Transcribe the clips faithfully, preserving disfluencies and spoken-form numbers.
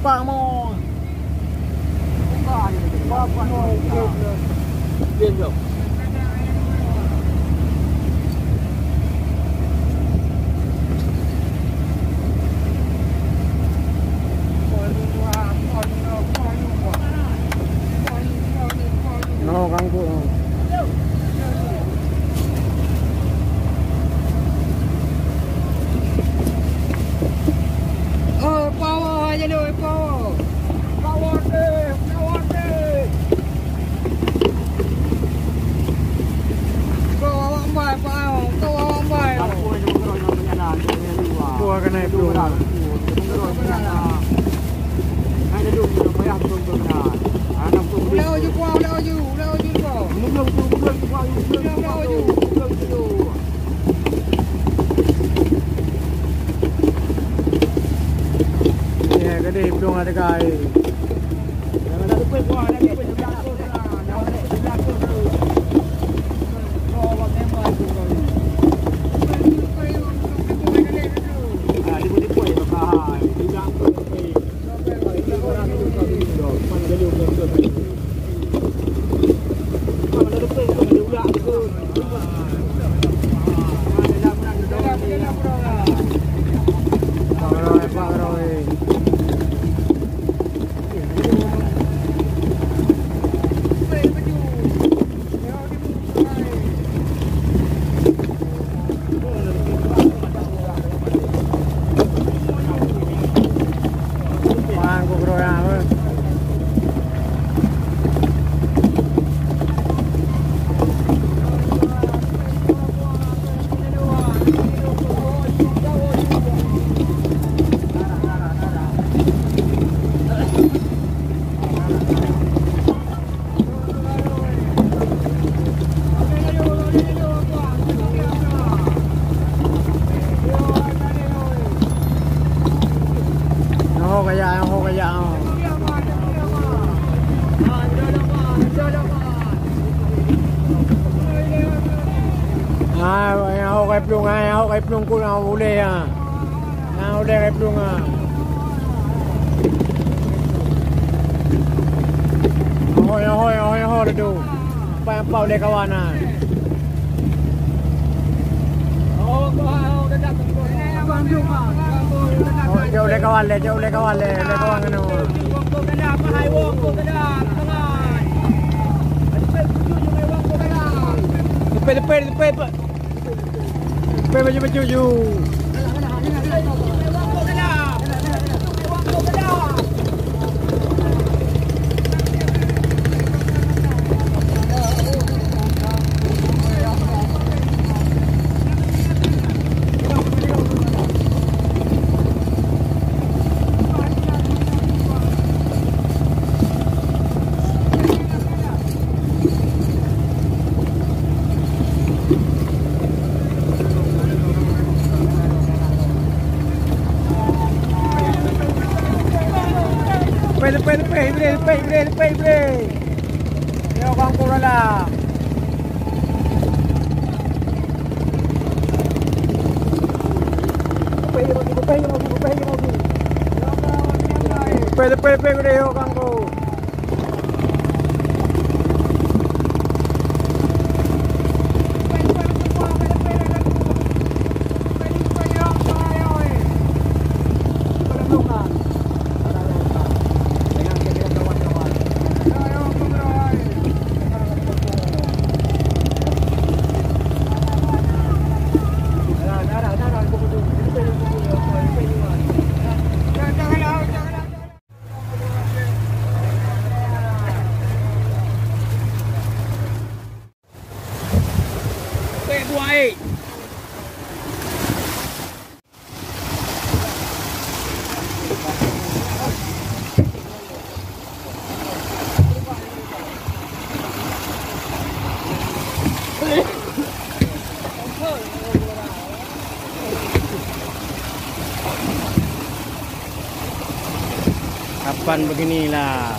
Pak Mo. No, kangkung. Oh, power aja dulu, power. Power deh, power deh. Go awak bai, power, go awak bai. Power kena itu. Udah uju, Pak, udah uju, udah uju, Pak. Udah uju, udah uju. Ya, gadih, plueng ada gai. Ho kaya, ho kaya, ho. Ah, ho kai plueng, ah, ho kai plueng ku na uleh, ah. Na uleh kai plueng, ah. Hoi, hoi, hoi, hoi, tu. Empat, empat uleh kawan, ah. Oh, jauh uleh kawan lé, jauh uleh kawan lé, uleh kawan keunoe. Leupah, leupah, leupah, leupah. Leupah baju-baju ju. Leupah, leupah, leupah, leupah, leupah, leupah, leupah. Nyoe kangkung dalam. Leupah, leupah, leupah, leupah, leupah. Leupah, leupah, leupah, leupah, nyoe kangkung. Kapan beginilah?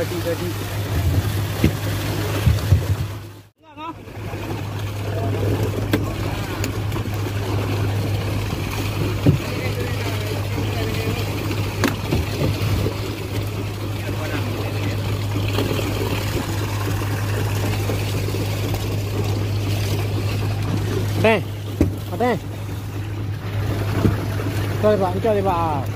Deh. Deh. Cok, Pak, cok, Pak.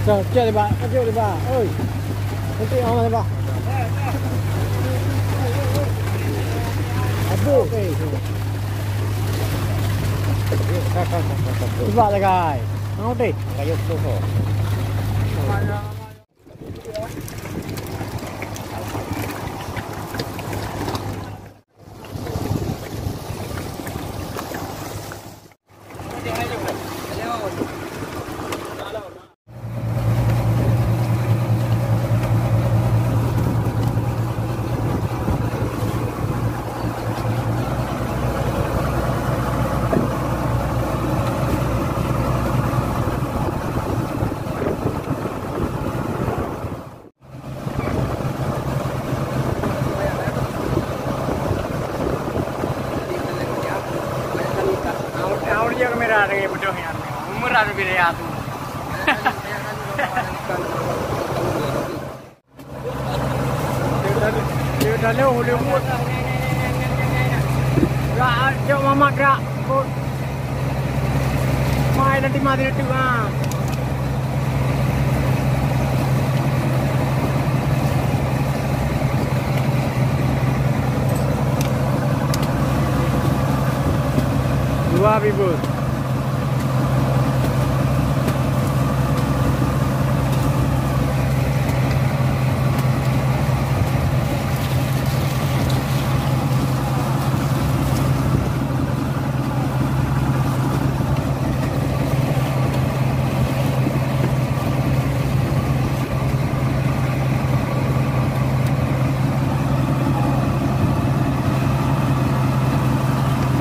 Cok, cok, Pak, cok, Pak. Oi. Nanti orang, Pak. Aduh. Cuba, guys. Mau deh. Kayu tu. Aur dia kamera lagi bodoh ya. Umur ada beda ya tu. Dia dah leuh, leuh buet. Gerak, cok mamak gerak. Buet. Mai nanti mati tu ha. Dua bibur.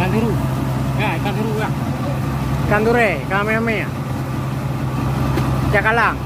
Ikan turu. Ya, ikan turu ya. Ikan ture, ikan ame-ame ya. Cakalang.